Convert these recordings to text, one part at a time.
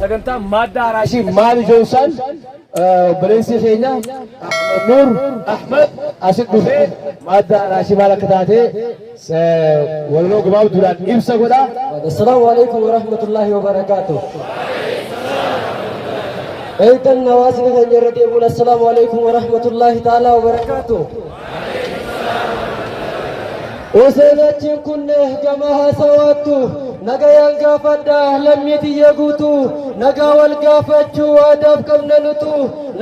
Sagantaan maaddaa Araashii maali jedhu san obboleessi keenya Ahmed Nuur Ahmed asit dhufee maaddaa Araashii maal akka taate walaloo gabaabduudhaan ibsa godha. Assalaamu alaikum warahmatullahi wabarakaatuh. Eegan hawaasni keenya irra deebi'uun assalaamu alaikum warahmatullahi ta'ala wabarakaatuh. Oseen achiin kunne gama haasawaattu nagayaan gaafadha lammii tiyya guutu nagaa wal gaafachuu aadaaf qabna nutu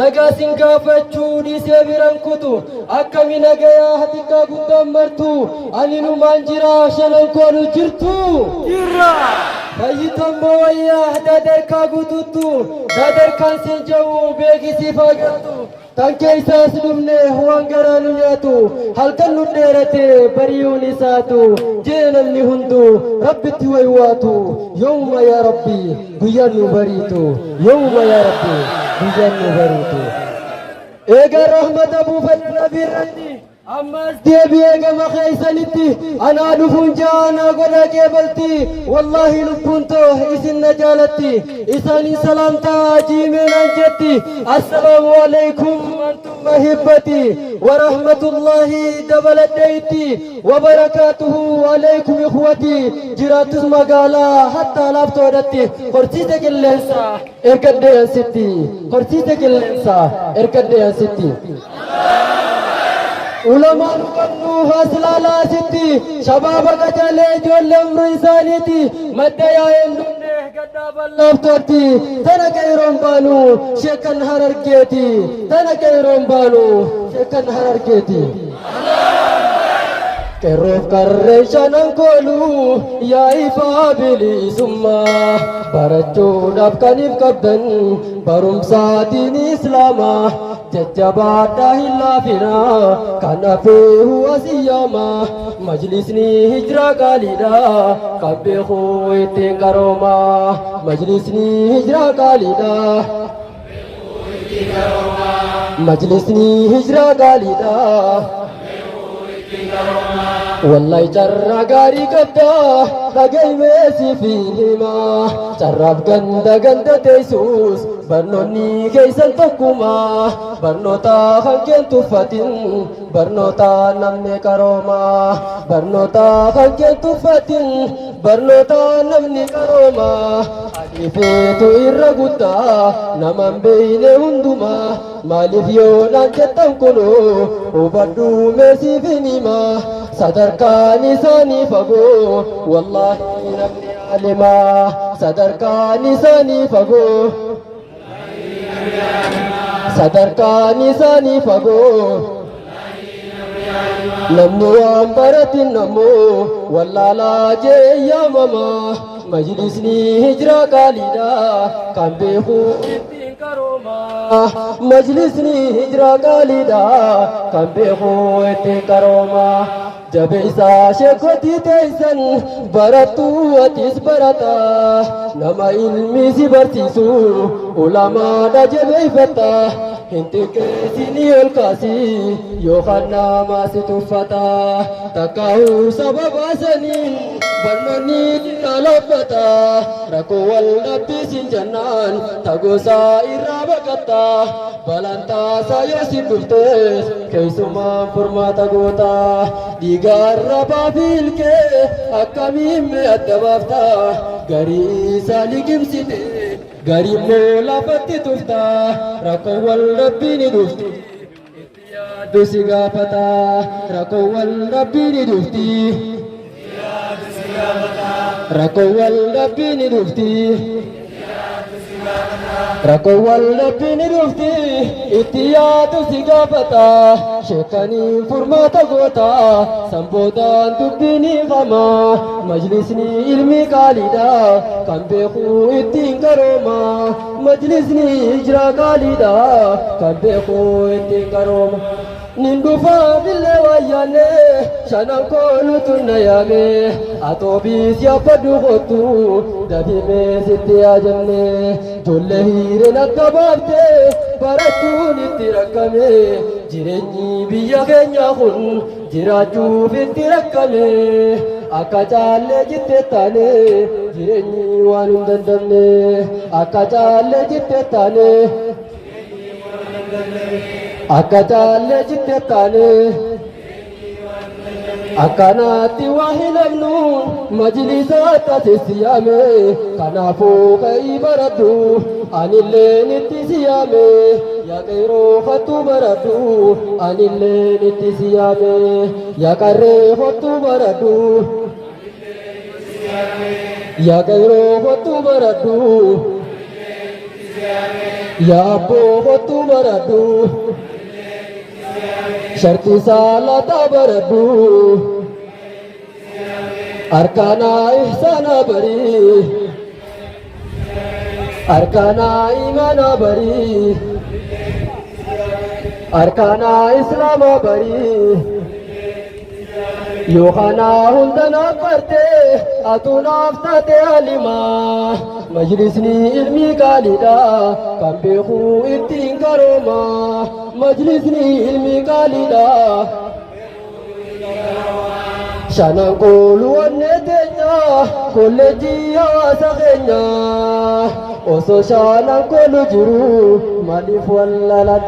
nagaa sin gaafachuu dhiisee biran kutu akkami nagayaa xiqqaa guddaan martu ani numaan jira shanan koonu jirtu. Jirra! Fayyitan booyyaa dadarkaa guututtu dadarkaan sin je'u beekisiif agartu. Tan keessaas dhumne waan garaa nu nyaatu halkan nu dheerate bari'uun isaatu jee namni hunduu rabbitti waywaatu yoomuma yaa rabbi guyyaan nu bariitu yoomuma yaa rabbi guyyaan nu bariitu. Eegaa rahmata buufadhu nabii irratti ammas deebi'ee gama keessanitti anaa dhufuun jaanaa godha qeebalti wallaahi lubbuun too isin na jaalatti isaanin salaamtaa jiimee naan jetti assalaamu alaikum antum ahibbati wa rahmatullahi dabaladheetti wa barakaatuhu alaikum ikhwati jiraattus magaalaa hattaa laaftoodhatti horsiise qilleensaa ergadhee ansitti horsiise qilleensaa ergadhee ansitti. Ulamaan qabnu haslaalaa asitti shabaaba qacalee ijoollee umrii isaaniiti madda yaa'een dhumne gaddaa bal'aaftotti tana qeeroon baanu sheekan harargeeti tana qeeroon baanu sheekan harargeeti. Qeerroof qarreen shanan kooluu yaa ifaa bilisummaa barachuudhaaf kaniif qabdan barumsaatiin islaamaa jajjabaadhaa hin laafinaa kan hafeehu asiyyaama majlisni hijiraa qaaliidha kan beeku ittiin qarooma majlisni hijiraa qaaliidha majlisni hijiraa qaaliidha. Wallahi carraa gaarii qabda dhagayimee siif hima carraaf ganda ganda teessus barnoonni keessan tokkuma barnoota kan keen tuffatin barnoota namni qarooma barnoota kan keen tuffatin barnoota namni qarooma ani feetu irra guddaa naman beeyne hundumaa maaliif yoo naan jettan kunoo hubadhuu meesiif hin hima sadarkaan isaanii fagoo wallaahi namni alimaa sadarkaan isaanii fagoo sadarkaan isaanii fagoo namni waan baratin ammoo wallaalaa jee yaamama majlisni hijiraa qaaliidha kan beeku ittiin qarooma majlisni hijiraa qaaliidha kan beeku ittiin qarooma jabeessaa sheekotii teessan barattuu atis barata nama ilmi si barsiisu ulamaadha jabeeffatta hin xiqqeessinii ol kaasii yookaan nama si tuffata takkaa'uu sababa saniin barnoonni lallaffata rakkoo wal dhabbiisin jennaan tagosaa irraa baqatta balaan taasaa yoo si dhuftes keessumaan furmaata goota dhiiga arrabaa fi ilkee akkamiin mee adda baafta garii isaa liqimsite garii immoo lafatti tufta rakkoo wal dhabbii ni dhufti itti yaaddu si gaafata rakkoo wal dhabbii ni dhufti rakkoo wal dhabbii ni dhufti rakkoo wal dhabbii ni dhufti itti yaadu si gaafata sheekaniin furmaata goota sanboodaan dubbii ni hama majlisni ilmi qaaliidha kan beeku ittiin qarooma majlisni hijiraa qaaliidha kan beeku ittiin qarooma. Nin dhufaa billee wayyaanne shanan koolutu na yaame atoobiis yaabbadhu kottu dafimee sitti yaajamne ijoollee hiireen akka baafte barachuun itti rakkame jireenyi biyya keenyaa kun jiraachuuf itti rakkame akka caallee jitte taane. Jireenyi waan hin dandamne akka caallee jitte taane. Akka caallee jitte taane. Akkanaatti waa hin hafnu majlisa taasisi yaame kanaafuu ka'ii baradhu anilleen itti si yaame yaa qeeroo kottu baradhu anilleen itti si yaame yaa qarree kottu baradhu yaa qeeroo kottu baradhu yaa abboo kottu baradhu. Shartii salaata baradhu. Arkaana ihsaana bari. Arkaana imaana bari. Arkaana islaama bari. Yoo kana hunda naaf barte atuu naaf taate alimaa. Majlisni ilmii qaaliidha kan beeku ittiin qarooma. Majlisni ilmii qaaliidha. Shanan kooluu onnee teenya kolleejjii hawaasa keenya. Osoo shanan kooluu jiru maaliif wallaalaa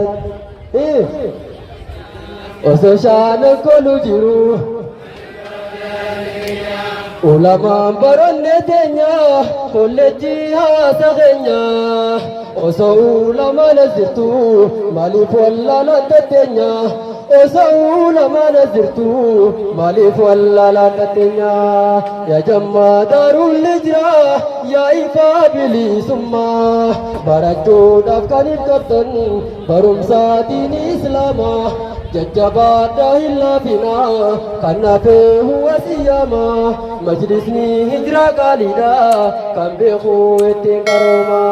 Osoo shanan kooluu jiru. Ulamaan baronne teenya kolleejjii hawaasa keenya osoo ulamaan as jirtu maaliif wallaalaan tatteenya osoo ulamaan as jirtu maaliif wallaalaan tatteenya yaa jammaa daaruun ni jira yaa ifaa bilisummaa barachuudhaaf kan hin qabdan barumsa diinii islaamaa jajjabaadhaa hin laafinaa kan hafe huwa siyyaama majlisni hijiraa qaaliidha kan beeku ittiin qarooma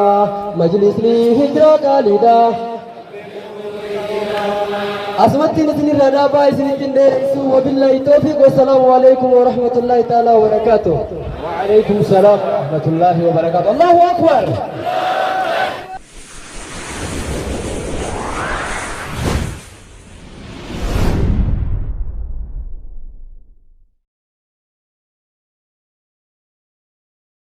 majlisni hijiraa qaaliidha. Asumattiin isinirraa dhaabaa isinitti hin dheeressu wabillahi toofiq wassalaamu alaikum warahmatullahi ta'ala wabarakaatuh. وعليكم السلام ورحمة الله وبركاته. الله أكبر.